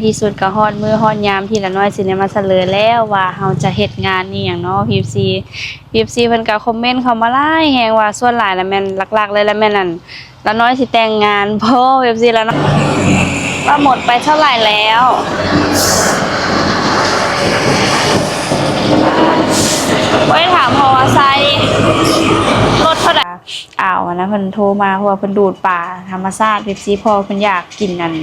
ທີ່ສຸດກໍຮອດມື້ຮອດຍາມທີ່ລານ້ອຍຊິໄດ້ມາສະເຫຼີຍແລ້ວວ່າເຮົາຈະເຮັດງານອີ່ຫຍັງເນາະ ເອັຟຊີ ເອັຟຊີເພິ່ນກໍຄອມເມັນເຂົ້າມາຫຼາຍແຮງວ່າ ສ່ວນຫຼາຍລະແມ່ນ ຫຼັກໆເລີຍລະແມ່ນອັນ ລານ້ອຍຊິແຕ່ງງານບໍ່ ເອັຟຊີ ລານ້ອຍ ວ່າໝົດໄປເທົ່າໃດແລ້ວ ບໍ່ໄດ້ຖາມເພາະວ່າໃຊ້ລົດເທົ່າໃດ. ອ້າວ ອັນນັ້ນເພິ່ນໂທມາ ເພາະວ່າເພິ່ນດູດປາທຳມະຊາດ ເອັຟຊີ ເພາະວ່າເພິ່ນຢາກກິນອັນ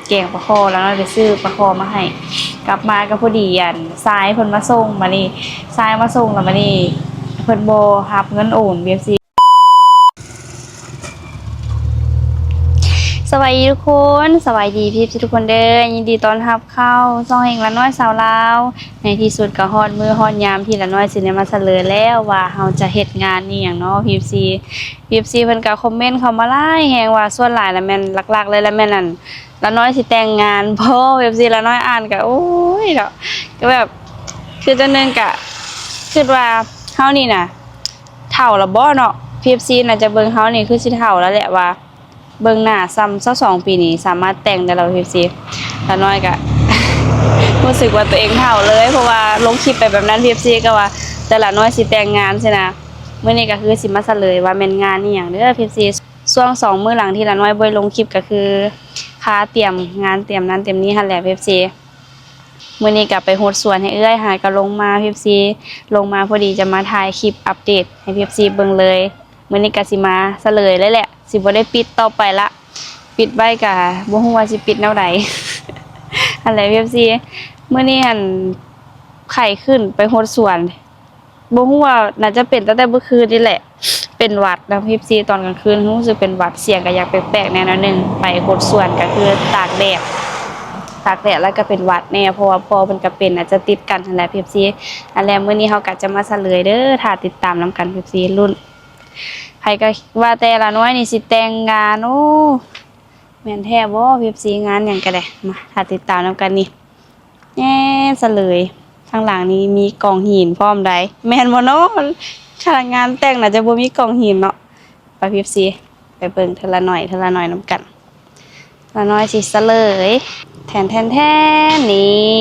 ແກງປາຄໍ່ ລານ້ອຍໄປຊື້ປາຄໍ່ມາໃຫ້ ກັບມາກໍພໍດີອັນຊາຍເພິ່ນມາສົ່ງ ບາດນີ້ຊາຍມາສົ່ງ ແລ້ວບາດນີ້ເພິ່ນບໍ່ຮັບເງິນໂອນ ເອັຟຊີ. ສະບາຍດີທຸກຄົນ ສະບາຍດີເອັຟຊີທຸກຄົນເດີ ຍິນດີຕ້ອນຮັບເຂົ້າຊ່ອງເຮງລານ້ອຍຊາວລາວ. ໃນທີ່ສຸດກໍຮອດມື້ຮອດຍາມທີ່ລານ້ອຍຊິໄດ້ມາສະເຫຼີຍແລ້ວວ່າເຮົາຈະເຮັດງານອີ່ຫຍັງເນາະ ເອັຟຊີ ເອັຟຊີເພິ່ນກໍຄອມເມັນເຂົ້າມາຫຼາຍແຮງວ່າ ສ່ວນຫຼາຍລະແມ່ນ ຫຼັກໆເລີຍລະແມ່ນອັນ ລານ້ອຍຊິແຕ່ງງານບໍ່ ເອັຟຊີ ລານ້ອຍອ່ານກໍ ໂອ້ຍເນາະ ກໍແບບ ຄືຕົວໜຶ່ງກໍຄິດວ່າເຮົານີ້ນະເຖົ້າລະບໍ່ເນາະ ເອັຟຊີ ໜ້າຈະເບິ່ງເຮົານີ້ຄືຊິເຖົ້າແລ້ວແຫຼະວ່າ ເບິ່ງໜ້າສ່ຳຊາວສອງປີນີ້ສາມາດແຕ່ງໄດ້ແລ້ວ ເອັຟຊີ ລານ້ອຍກະຮູ້ສຶກວ່າຕົວເອງເຖົ້າເລີຍ ເພາະວ່າລົງຄລິບໄປແບບນັ້ນ ເອັຟຊີ ກໍວ່າແຕ່ລະນ້ອຍຊິແຕ່ງງານຊີ້ນະ. ມື້ນີ້ກໍຄືຊິມາສະເຫຼີຍວ່າແມ່ນງານອີ່ຫຍັງເດີ ເອັຟຊີ ຊ່ວງສອງມື້ຫຼັງທີ່ລານ້ອຍບໍ່ໄດ້ລົງຄລິບ ກໍຄືຄາຕຽມງານ ຕຽມນັ້ນຕຽມນີ້ຫັ້ນແຫຼະ ເອັຟຊີ. ມື້ນີ້ກໍໄປຫົດສວນໃຫ້ເອື້ອຍ ຫາກໍລົງມາ ເອັຟຊີ ລົງມາພໍດີຈະມາຖ່າຍຄລິບອັບເດດໃຫ້ ເອັຟຊີ ເບິ່ງເລີຍ. ມື້ນີ້ກໍຊິມາສະເຫຼີຍເລີຍແຫຼະ ຊິບໍ່ໄດ້ປິດຕໍ່ໄປລະ ປິດໄວ້ກໍບໍ່ຮູ້ວ່າຊິປິດແນວໃດ ຫັ້ນແຫຼະ ເອັຟຊີ. ມື້ນີ້ຫັ້ນໄຂ້ຂຶ້ນໄປຫົດສວນ ບໍ່ຮູ້ວ່າ ໜ້າຈະເປັນຕັ້ງແຕ່ເມື່ອຄືນນີ້ແຫຼະ ເປັນຫວັດນະ ເອັຟຊີ ຕອນກາງຄືນຮູ້ສຶກເປັນຫວັດ ສຽງກໍຢາກແປກໆແດ່ໜ້ອຍໜຶ່ງ. ໄປຫົດສວນກໍຄືຕາກແດດ ຕາກແດດແລ້ວກໍເປັນຫວັດແດ່ ເພາະວ່າພໍ່ເພິ່ນກໍເປັນ ໜ້າຈະຕິດກັນຫັ້ນແຫຼະ ເອັຟຊີ. ອັນແລະ ມື້ນີ້ເຮົາກໍຈະມາສະເຫຼີຍເດີ ຖ້າຕິດຕາມນຳກັນ ເອັຟຊີ ລຸ້ນ. ໃຜກໍວ່າແຕ່ລານ້ອຍນີ້ຊິແຕ່ງງານ ໂອ້ ແມ່ນແທ້ບໍ່ ເອັຟຊີ ງານຫຍັງກໍໄດ້ ມາຖ້າຕິດຕາມນຳກັນນີ້. ແນ່ ສະເຫຼີຍ ທາງຫຼັງນີ້ມີກອງຫີນພ້ອມໃດ໋ ແມ່ນບໍ່ເນາະ? ຂະໜາດງານແຕ່ງໜ້າຈະບໍ່ມີກອງຫີນເນາະ. ໄປ ເອັຟຊີ ໄປເບິ່ງເທື່ອລະໜ້ອຍ ເທື່ອລະໜ້ອຍນຳກັນ. ລານ້ອຍຊິສະເຫຼີຍ ແທນໆໆ ນີ້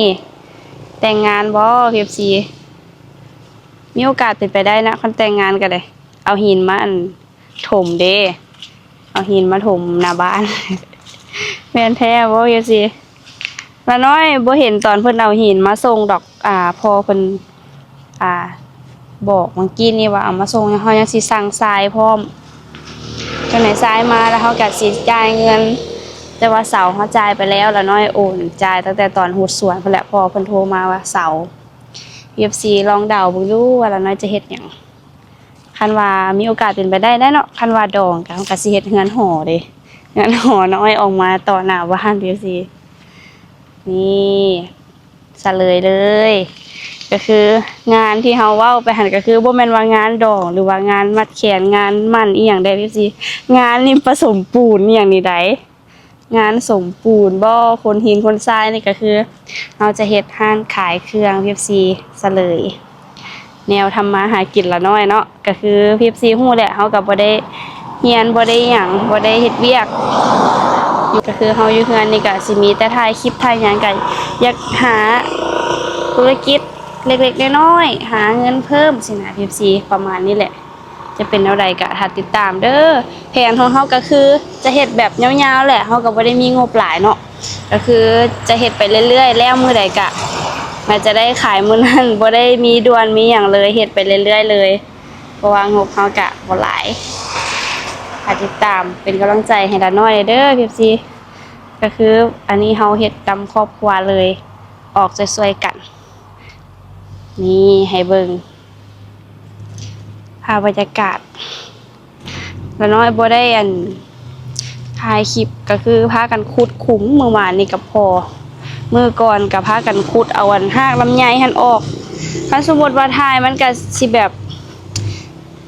ແຕ່ງງານບໍ່ ເອັຟຊີ? ມີໂອກາດເປັນໄປໄດ້ນະ ຄັນແຕ່ງງານກໍໄດ້ ເອົາຫີນມາອັນ ຖົມເດ້ ເອົາຫີນມາຖົມໜ້າບ້ານ. ແມ່ນແທ້ບໍ່ ເອັຟຊີ? ລານ້ອຍບໍ່ເຫັນຕອນເພິ່ນເອົາຫີນມາສົ່ງດອກ ອ່າ ພໍ່ເພິ່ນ ອ່າ ບອກມື້ກີ້ນີ້ວ່າເອົາມາສົ່ງ ເຮົາຍັງຊິສັ່ງຊາຍພ້ອມ. ຈັ່ງໃດຊາຍມາແລ້ວເຮົາກໍຊິຈ່າຍເງິນ ແຕ່ວ່າເສົາເຮົາຈ່າຍໄປແລ້ວ ລານ້ອຍໂອນຈ່າຍຕັ້ງແຕ່ຕອນຫົດສວນພຸ້ນແຫຼະ ພໍ່ເພິ່ນໂທມາວ່າເສົາ. ເອັຟຊີ ລອງເດົາເບິ່ງດູວ່າລານ້ອຍຈະເຮັດຫຍັງ. ຄັນວ່າມີໂອກາດເປັນໄປໄດ້ແຫຼະເນາະ ຄັນວ່າດອງກໍ ເຮົາກໍຊິເຮັດເຮືອນຫໍເດ້ ເຮືອນຫໍນ້ອຍອອກມາຕໍ່ໜ້າບ້ານ ເອັຟຊີ. ນີ້ ສະເຫຼີຍເລີຍ ກໍຄືງານທີ່ເຮົາເວົ້າໄປຫັ້ນ ກໍຄືບໍ່ແມ່ນວ່າງານດອງ ຫຼືວ່າງານມັດແຂນ ງານໝັ້ນອີ່ຫຍັງໃດ ເອັຟຊີ. ງານນີ້ປະສົມປູນອີ່ຫຍັງນີ້ໃດ ງານສົມປູນບໍ່ ຂົນຫີນຂົນຊາຍນີ້ ກໍຄືເຮົາຈະເຮັດຮ້ານຂາຍເຄື່ອງ ເອັຟຊີ ສະເຫຼີຍ ແນວທຳມາຫາກິນລະນ້ອຍເນາະ. ກໍຄື ເອັຟຊີ ຮູ້ແຫຼະ ເຮົາກໍບໍ່ໄດ້ຮຽນ ບໍ່ໄດ້ຫຍັງ ບໍ່ໄດ້ເຮັດວຽກ ກໍຄືເຮົາຢູ່ເຮືອນນີ້ກໍຊິມີແຕ່ຖ່າຍຄລິບຖ່າຍຫຍັງ ກໍຢາກຫາທຸລະກິດເລັກໆນ້ອຍໆ ຫາເງິນເພີ່ມຊີ້ນະ ເອັຟຊີ ປະມານນີ້ແຫຼະ. ຈະເປັນແນວໃດກໍຖ້າຕິດຕາມເດີ. ແຜນຂອງເຮົາກໍຄືຈະເຮັດແບບຍາວໆແຫຼະ ເຮົາກໍບໍ່ໄດ້ມີງົບຫຼາຍເນາະ ກໍຄືຈະເຮັດໄປເລື້ອຍໆ ແລ້ວມື້ໃດກະ ມັນຈະໄດ້ຂາຍມື້ນັ້ນ ບໍ່ໄດ້ມີດ່ວນມີຫຍັງເລີຍ ເຮັດໄປເລື້ອຍໆເລີຍ ເພາະວ່າງົບເຮົາກະບໍ່ຫຼາຍ. ຖ້າຕິດຕາມເປັນກຳລັງໃຈໃຫ້ລານ້ອຍແດ່ເດີ ເອັຟຊີ. ກໍຄືອັນນີ້ເຮົາເຮັດນຳຄອບຄົວເລີຍ ອອກຊ່ວຍໆກັນ. ນີ້ໃຫ້ເບິ່ງ ພາບບັນຍາກາດ ລານ້ອຍບໍ່ໄດ້ອັນ ຖ່າຍຄລິບ ກໍຄືພາກັນຂຸດຂຸມມື້ວານນີ້ກັບພໍ່ ມື້ກ່ອນກໍພາກັນຂຸດເອົາອັນຮາກລຳໄຍຫັ້ນອອກ. ຄັນສົມມຸດວ່າຖ່າຍມັນກໍຊິແບບ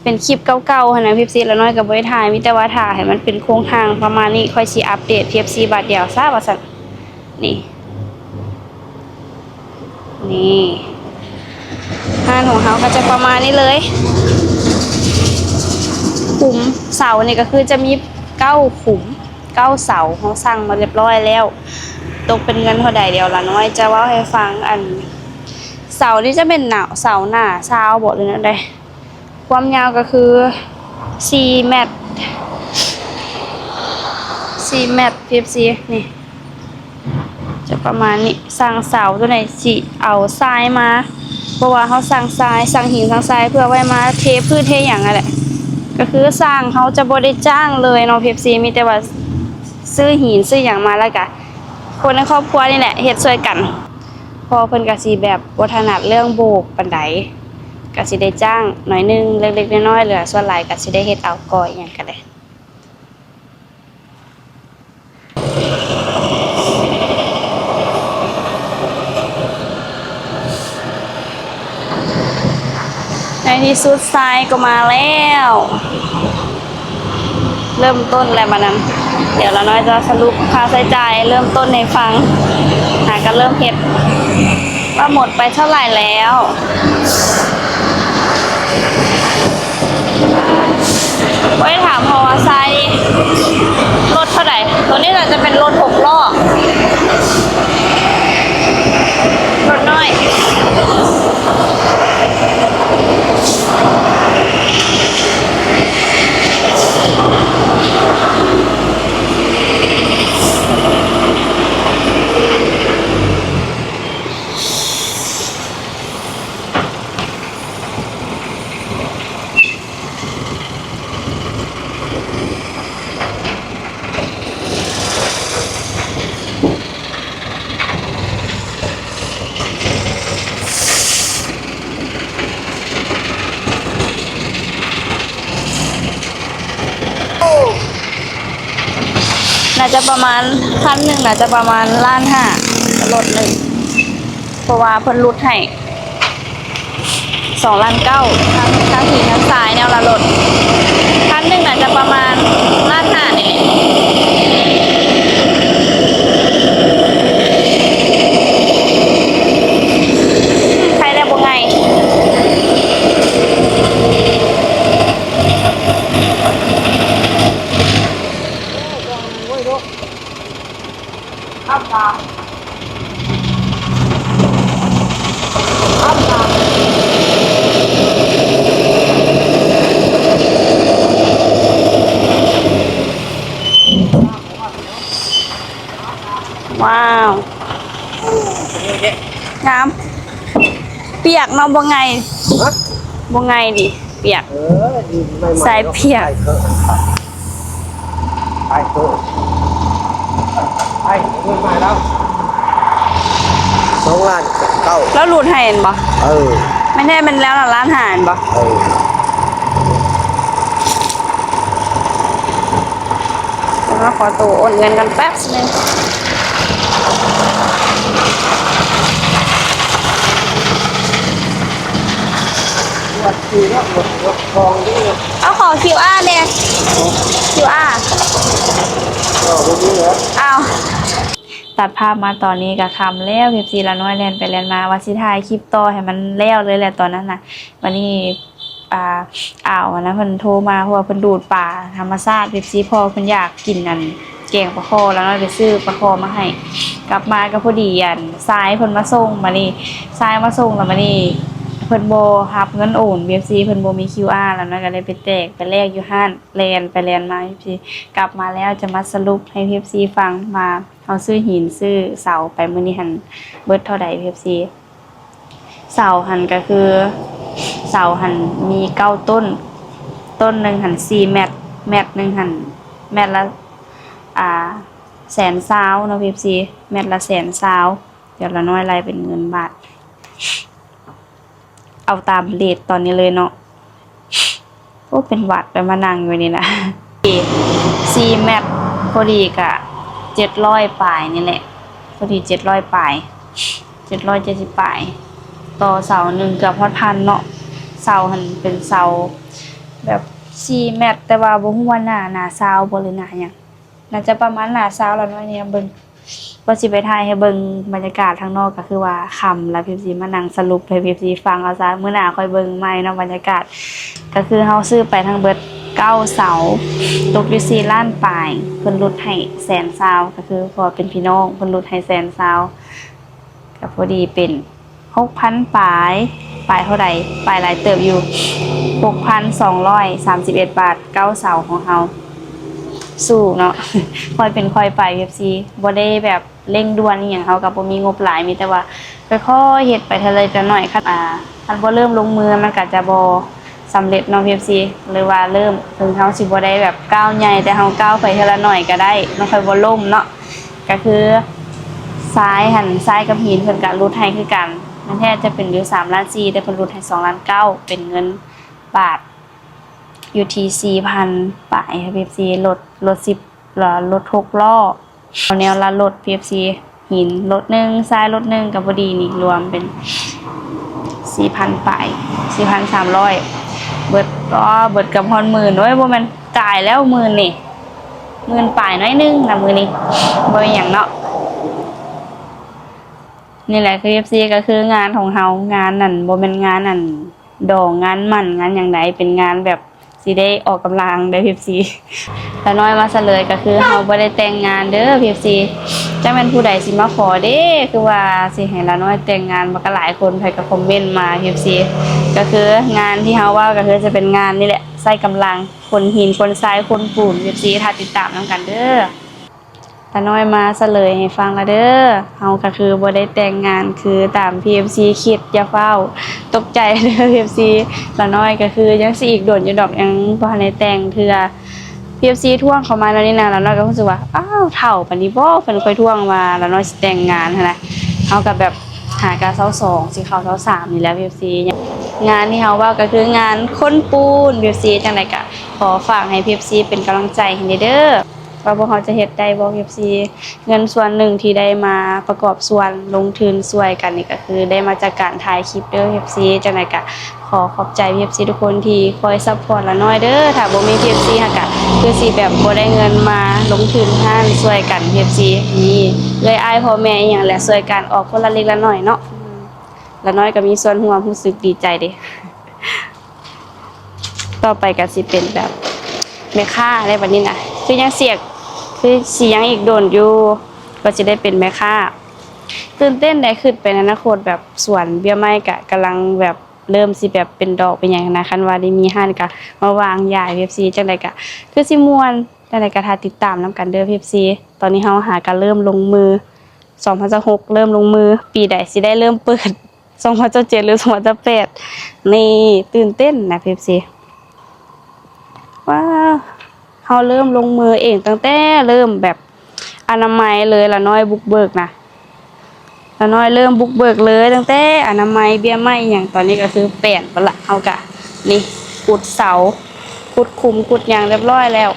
ເປັນຄລິບເກົ່າໆຫັ້ນນະ ເອັຟຊີ ລານ້ອຍກໍບໍ່ໄດ້ຖ່າຍ ມີແຕ່ວ່າຖ້າໃຫ້ມັນເປັນໂຄງຮ່າງປະມານນີ້ ຄ່ອຍຊິອັບເດດ ເອັຟຊີ ບາດດຽວຊະວ່າຊັ້ນ. ນີ້ ນີ້ ຮ້ານຂອງເຮົາກໍຈະປະມານນີ້ເລີຍ ຂຸມເສົານີ້ກໍຄືຈະມີເກົ້າຂຸມ ເກົ້າເສົາ ເຮົາສັ່ງມາຮຽບຮ້ອຍແລ້ວ. ຕົກເປັນເງິນເທົ່າໃດ ດຽວລານ້ອຍຈະເວົ້າໃຫ້ຟັງ. ອັນເສົານີ້ຈະເປັນເສົາໜາຊາວບໍ ຫຼືແນວໃດ? ຄວາມຍາວກໍຄືສີ່ແມັດ ສີ່ແມັດ ເອັຟຊີ ນີ້ ຈະປະມານນີ້. ຊ່າງເສົາຕົວໃດຊິເອົາຊາຍມາ ເພາະວ່າເຮົາສັ່ງຊາຍ ສັ່ງຫີນ ສັ່ງຊາຍ ເພື່ອໄວ້ມາເທພື້ນເທຫຍັງຫັ້ນແຫຼະ. ກໍຄືຊ່າງເຮົາຈະບໍ່ໄດ້ຈ້າງເລີຍເນາະ ເອັຟຊີ ມີແຕ່ວ່າຊື້ຫີນຊື້ຫຍັງມາ ແລ້ວກະຄົນໃນຄອບຄົວນີ້ແຫຼະເຮັດຊ່ວຍກັນ. ພໍ່ເພິ່ນກະຊິແບບບໍ່ຖະໜັດເລື່ອງໂບກປານໃດ ກະຊິໄດ້ຈ້າງໜ້ອຍໜຶ່ງ ເລັກໆນ້ອຍໆ ຫຼືວ່າສ່ວນຫຼາຍກະຊິໄດ້ເຮັດເອົາ ກໍອີ່ຫຍັງກະໄດ້. ໃນທີ່ສຸດຊາຍກໍມາແລ້ວ. ເລີ່ມຕົ້ນແລ້ວບາດນັ້ນ ດຽວລານ້ອຍຈະສະຫຼຸບຄ່າໃຊ້ຈ່າຍເລີ່ມຕົ້ນໃຫ້ຟັງ. ຫາກະເລີ່ມເຮັດວ່າໝົດໄປເທົ່າໃດແລ້ວ. ບໍ່ໄດ້ຖາມພໍ່ວ່າຊາຍລົດເທົ່າໃດ. ໂຕນີ້ໜ້າຈະເປັນລົດຫົກລໍ້ ລົດນ້ອຍ. ໜ້າຈະປະມານ ຄັນໜຶ່ງໜ້າຈະປະມານລ້ານຫ້າ ລົດໜຶ່ງ ເພາະວ່າເພິ່ນຫຼຸດໃຫ້ ສອງລ້ານເກົ້າ ທັງ ທັງຫີນທັງຊາຍແນວລະລົດ. ຄັນໜຶ່ງໜ້າຈະປະມານລ້ານຫ້ານີ້ແຫຼະ. ໃຄແດ່ບໍ່ໃຫຍ່. ວ້າວ ງາມ. ປຽກເນາະ ບໍ່ໄຫຍ່ ຮະ? ບໍ່ໄຫຍ່ດິ ປຽກ. ເອີ ດີໃໝ່ໆ ສາຍປຽກ ເນາະ ໄປເຖາະ ໄປເຖາະ ໄປ ເງິນໃໝ່ແລ້ວ ສອງລ້ານເກົ້າ ແລ້ວຫຼຸດໃຫ້ແມ່ນບໍ່? ເອີ ແມ່ນແທ້ ແມ່ນແລ້ວນະ ລ້ານຫ້າແມ່ນບໍ່? ເອີ. ເຮົາຂໍໂຕໂອນເງິນກັນແປັບໜຶ່ງ. ເອົາ ຂໍຄິວອາແດ່ ຄິວອາ. ອ້າວ ຕັດພາບມາຕອນນີ້ກະຄ່ຳແລ້ວ ເອັຟຊີ ລານ້ອຍແລ່ນໄປແລ່ນມາ ວ່າຊິຖ່າຍຄລິບຕໍ່ໃຫ້ມັນແລ້ວເລີຍແຫຼະຕອນນັ້ນນະ. ບາດນີ້ ອ່າ ອາວຫັ້ນນະ ເພິ່ນໂທມາ ເພາະວ່າເພິ່ນດູດປາທຳມະຊາດ ເອັຟຊີ ເພາະວ່າເພິ່ນຢາກກິນອັນແກງປາຄໍ່ ລານ້ອຍໄປຊື້ປາຄໍ່ມາໃຫ້. ກັບມາກໍພໍດີອັນຊາຍເພິ່ນມາສົ່ງ ບາດນີ້ຊາຍມາສົ່ງ ແລ້ວບາດນີ້ເພິ່ນບໍ່ຮັບເງິນໂອນ ເອັຟຊີ ເພິ່ນບໍ່ມີຄິວອາ ລານ້ອຍກໍໄດ້ໄປແຕກໄປແລກຢູ່ຮ້ານ ແລ່ນໄປແລ່ນມາ ເອັຟຊີ. ກັບມາແລ້ວຈະມາສະຫຼຸບໃຫ້ ເອັຟຊີ ຟັງວ່າ ເຮົາຊື້ຫີນຊື້ເສົາໄປມື້ນີ້ຫັ້ນເບິດເທົ່າໃດ ເອັຟຊີ. ເສົາຫັ້ນກໍຄື ເສົາຫັ້ນມີເກົ້າຕົ້ນ ຕົ້ນໜຶ່ງຫັ້ນສີ່ແມັດ ແມັດໜຶ່ງຫັ້ນ ແມັດລະ ອ່າ ແສນຊາວເນາະ ເອັຟຊີ ແມັດລະແສນຊາວ. ດຽວລານ້ອຍໄລ່ເປັນເງິນບາດ. ເອົາຕາມເຣດຕອນນີ້ເລີຍເນາະ. ໂອ້ ເປັນຫວັດໄປມານັ່ງຢູ່ນີ້ນະ. ສີ່ແມັດ ພໍດີກະເຈັດຮ້ອຍປາຍນີ້ແຫຼະ ພໍດີເຈັດຮ້ອຍປາຍ ເຈັດຮ້ອຍເຈັດສິບປາຍ ຕໍ່ເສົາໜຶ່ງເກືອບຮອດພັນເນາະ. ເສົາຫັ້ນເປັນເສົາແບບສີ່ແມັດ ແຕ່ວ່າບໍ່ຮູ້ວ່າໜາ ໜາຊາວບໍ່ ຫຼືໜາຫຍັງ. ໜ້າຈະປະມານໜ້າຊາວລະໜ້ອຍໜຶ່ງ ເບິ່ງ ວ່າຊິໄປຖ່າຍໃຫ້ເບິ່ງບັນຍາກາດທາງນອກ ກໍຄືວ່າຄ່ຳລະ ເອັຟຊີ ມານັ່ງສະຫຼຸບໃຫ້ ເອັຟຊີ ຟັງເອົາຊະ. ມື້ໜ້າຄ່ອຍເບິ່ງໃໝ່ເນາະ ບັນຍາກາດ. ກໍຄືເຮົາຊື້ໄປທັງເບິດ ເກົ້າເສົາ ຕົກຢູ່ສີ່ລ້ານປາຍ ເພິ່ນຫຼຸດໃຫ້ແສນຊາວ ກໍຄືເພາະວ່າເປັນພີ່ນ້ອງ ເພິ່ນຫຼຸດໃຫ້ແສນຊາວ ກໍພໍດີເປັນຫົກພັນປາຍ ປາຍເທົ່າໃດ ປາຍຫຼາຍເຕີບຢູ່ ຫົກພັນສອງຮ້ອຍສາມສິບເອັດບາດ ເກົ້າເສົາຂອງເຮົາ ສູ້ເນາະ ຄ່ອຍເປັນຄ່ອຍໄປ ເອັຟຊີ ບໍ່ໄດ້ແບບ ເລັ່ງດ່ວນອີ່ຫຍັງ ເຮົາກໍບໍ່ມີງົບຫຼາຍ ມີແຕ່ວ່າຄ່ອຍໆເຮັດໄປເທື່ອລະເລັກລະນ້ອຍ ຄັນ ອ່າ ຄັນບໍ່ເລີ່ມລົງມື ມັນກໍຈະບໍ່ສຳເລັດເນາະ ເອັຟຊີ ຫຼືວ່າເລີ່ມ ເຖິງເຮົາຊິບໍ່ໄດ້ແບບກ້າວໃຫຍ່ ແຕ່ເຮົາກ້າວໄປເທື່ອລະໜ້ອຍກໍໄດ້ ມັນຄ່ອຍບໍ່ລົ້ມເນາະ ກໍຄືຊາຍຫັ້ນ ຊາຍກັບຫີນເພິ່ນກໍຫຼຸດໃຫ້ຄືກັນ ມັນແທ້ຈະເປັນຢູ່ສາມລ້ານສີ່ ແຕ່ເພິ່ນຫຼຸດໃຫ້ສອງລ້ານເກົ້າ ເປັນເງິນບາດ ຢູ່ທີ່ສີ່ພັນປາຍ ເອັຟຊີ ລົດ ລົດສິບ ລົດຫົກລໍ້ ແນວລະລົດ ເອັຟຊີ ຫີນລົດໜຶ່ງ ຊາຍລົດໜຶ່ງ ກໍພໍດີນີ້ ລວມເປັນສີ່ພັນປາຍ ສີ່ພັນສາມຮ້ອຍ ເບິດ ອໍ ເບິດເກືອບຮອດໝື່ນ ໂອ້ຍ ບໍ່ແມ່ນ ຕາຍແລ້ວ ໝື່ນນີ້ ໝື່ນປາຍໜ້ອຍໜຶ່ງນະ ມື້ນີ້ ບໍ່ເປັນຫຍັງເນາະ ນີ້ແຫຼະ ຄື ເອັຟຊີ ກໍຄືງານຂອງເຮົາ ງານນັ້ນ ບໍ່ແມ່ນງານອັນ ດອງ ງານໝັ້ນ ງານຫຍັງໃດ ເປັນງານແບບຊິໄດ້ອອກກຳລັງເດີ ເອັຟຊີ ລານ້ອຍມາສະເຫຼີຍ ກໍຄືເຮົາບໍ່ໄດ້ແຕ່ງງານເດີ ເອັຟຊີ ຈັກແມ່ນຜູ້ໃດຊິມາຂໍເດ້ ຄືວ່າຊິໃຫ້ລານ້ອຍແຕ່ງງານ ມັນກໍຫຼາຍຄົນ ໃຜກໍຄອມເມັນມາ ເອັຟຊີ ກໍຄືງານທີ່ເຮົາເວົ້າ ກໍຄືຈະເປັນງານນີ້ແຫຼະ ໃຊ້ກຳລັງ ຂົນຫີນ ຂົນຊາຍ ຂົນປູນ ເອັຟຊີ ຖ້າຕິດຕາມນຳກັນເດີ. ຕານ້ອຍມາສະເຫຼີຍໃຫ້ຟັງລະເດີ ເຮົາກະຄືບໍ່ໄດ້ແຕ່ງງານຄືຕາມທີ່ ເອັຟຊີ ຄິດ ຢ່າຟ້າວຕົກໃຈເດີ ເອັຟຊີ ລານ້ອຍກະຄືຍັງຊິອີກດົນຢູ່ດອກ ຍັງບໍ່ທັນໄດ້ແຕ່ງເທື່ອ ເອັຟຊີ ທວງເຂົ້າມາແນວນີ້ນະ ລານ້ອຍກະຮູ້ສຶກວ່າ ອ້າວ ເຖົ້າປານນີ້ບໍ່ ເພິ່ນຄ່ອຍທວງວ່າລານ້ອຍຊິແຕ່ງງານຫັ້ນນະ ເຮົາກະແບບຫາກະຊາວສອງ ຊິເຂົ້າຊາວສາມນີ້ແຫຼະ ເອັຟຊີ ງານທີ່ເຮົາເວົ້າກະຄືງານຂົນປູນ ເອັຟຊີ ຈັ່ງໃດກະຂໍຝາກໃຫ້ ເອັຟຊີ ເປັນກຳລັງໃຈໃຫ້ແດ່ເດີ. ວ່າພວກເຮົາຈະເຮັດໄດ້ບໍ່ ເອັຟຊີ ເງິນສ່ວນໜຶ່ງທີ່ໄດ້ມາປະກອບສ່ວນລົງທຶນຊ່ວຍກັນນີ້ ກະຄືໄດ້ມາຈາກການຖ່າຍຄລິບເດີ ເອັຟຊີ ຈັ່ງໃດກະຂໍຂອບໃຈ ເອັຟຊີ ທຸກຄົນທີ່ຄອຍຊັບພອດລານ້ອຍເດີ ຖ້າບໍ່ມີ ເອັຟຊີ ຫັ້ນກະຄືຊິແບບບໍ່ໄດ້ເງິນມາລົງທຶນຫັ້ນຊ່ວຍກັນ ເອັຟຊີ ນີ້ເອື້ອຍອ້າຍພໍ່ແມ່ອີ່ຫຍັງແຫຼະ ຊ່ວຍກັນອອກຄົນລະເລັກລະນ້ອຍເນາະ ລານ້ອຍກະມີສ່ວນຮ່ວມ ຮູ້ສຶກດີໃຈເດ. ຕໍ່ໄປກະຊິເປັນແບບແມ່ຄ້າແລ້ວບັດນີ້ນະ ຄືຍັງສຽກ ຄືຊິຍັງອີກດົນຢູ່ ກວ່າຊິໄດ້ເປັນແມ່ຄ້າ ຕື່ນເຕັ້ນໄດ໋ ຄຶດໄປໃນອະນາຄົດ ແບບສວນເບ້ຍໄມ້ກະກຳລັງແບບເລີ່ມຊິແບບເປັນດອກເປັນຫຍັງຫັ້ນນະ ຄັນວ່າໄດ້ມີຮ້ານກະມາວາງຢາຍ ເອັຟຊີ ຈັ່ງໃດກະຄືຊິມ່ວນ ຈັ່ງໃດກະຖ້າຕິດຕາມນຳກັນເດີ ເອັຟຊີ ຕອນນີ້ເຮົາຫາກະເລີ່ມລົງມື ສອງພັນຊາວຫົກ ເລີ່ມລົງມື ປີໃດຊິໄດ້ເລີ່ມເປີດ ສອງພັນຊາວເຈັດ ຫຼື ສອງພັນຊາວແປດ ນີ້ຕື່ນເຕັ້ນນະ ເອັຟຊີ ວ້າວ ເຮົາເລີ່ມລົງມືເອງຕັ້ງແຕ່ເລີ່ມແບບອະນາໄມເລີຍ ລານ້ອຍບຸກເບີກນະ ລານ້ອຍເລີ່ມບຸກເບີກເລີຍ ຕັ້ງແຕ່ອະນາໄມ ເບ້ຍໄມ້ອີ່ຫຍັງ ຕອນນີ້ກະຄືແປນພຸ້ນລະ ເຮົາກະນີ້ ຂຸດເສົາ ຂຸດຂຸມ ຂຸດຫຍັງຮຽບຮ້ອຍແລ້ວ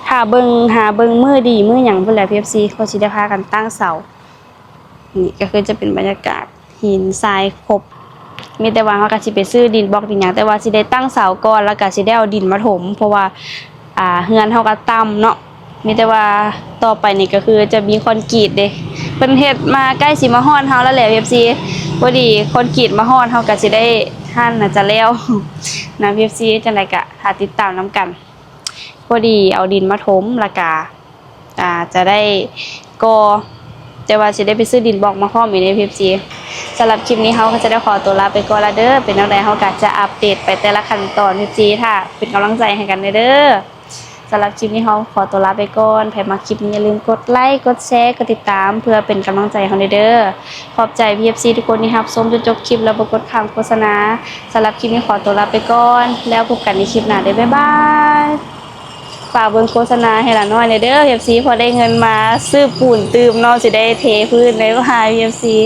ຖ້າເບິ່ງ ຫາເບິ່ງມື້ດີມື້ຫຍັງພຸ້ນແຫຼະ ເອັຟຊີ ເຂົາຊິໄດ້ພາກັນຕັ້ງເສົາ. ນີ້ກະຄືຈະເປັນບັນຍາກາດ ຫີນຊາຍຄົບ ມີແຕ່ວ່າເຮົາກະຊິໄປຊື້ດິນບລັອກດິນຫຍັງ ແຕ່ວ່າຊິໄດ້ຕັ້ງເສົາກ່ອນ ແລ້ວກະຊິໄດ້ເອົາດິນມາຖົມ ເພາະວ່າ ອ່າ ເຮືອນເຮົາກະຕ່ຳເນາະ ມີແຕ່ວ່າຕໍ່ໄປນີ້ກະຄືຈະມີຄອນກຣີດເດ້ ເພິ່ນເຮັດມາໃກ້ຊິມາຮອດເຮົາແລ້ວແຫຼະ ເອັຟຊີ ພໍດີຄອນກຣີດມາຮອດ ເຮົາກະຊິໄດ້ຫັ້ນນະ ຈະແລ້ວນະ ເອັຟຊີ ຈັ່ງໃດກະຖ້າຕິດຕາມນຳກັນ ພໍດີເອົາດິນມາຖົມ ແລ້ວກະ ອ່າ ຈະໄດ້ກໍ່ ແຕ່ວ່າຊິໄດ້ໄປຊື້ດິນບລັອກມາພ້ອມອີກເດ້ ເອັຟຊີ ສຳລັບຄລິບນີ້ເຮົາກະຈະໄດ້ຂໍຕົວລາໄປກ່ອນລະເດີ ເປັນແນວໃດເຮົາກະຈະອັບເດດໄປແຕ່ລະຂັ້ນຕອນ ເອັຟຊີ ຖ້າເປັນກຳລັງໃຈໃຫ້ກັນແດ່ເດີ ສຳລັບຄລິບນີ້ເຮົາຂໍຕົວລາໄປກ່ອນ ໃຜມັກຄລິບນີ້ຢ່າລືມກົດໄລ ກົດແຊ ກົດຕິດຕາມ ເພື່ອເປັນກຳລັງໃຈໃຫ້ເຮົາແດ່ເດີ ຂອບໃຈ ເອັຟຊີ ທຸກຄົນທີ່ຮັບຊົມຈົນຈົບຄລິບ ແລະ ບໍ່ກົດຂ້າມໂຄສະນາ ສຳລັບຄລິບນີ້ຂໍຕົວລາໄປກ່ອນ ແລ້ວພົບກັນໃນຄລິບໜ້າເດີ ບາຍບາຍ. ຝາກເບິ່ງໂຄສະນາໃຫ້ຫຼານ້ອຍແດ່ເດີ ເອັຟຊີ ພໍໄດ້ເງິນມາຊື້ປູນຕື່ມເນາະ ຊິໄດ້ເທພື້ນໄດ້ ບາຍບາຍ ເອັຟຊີ.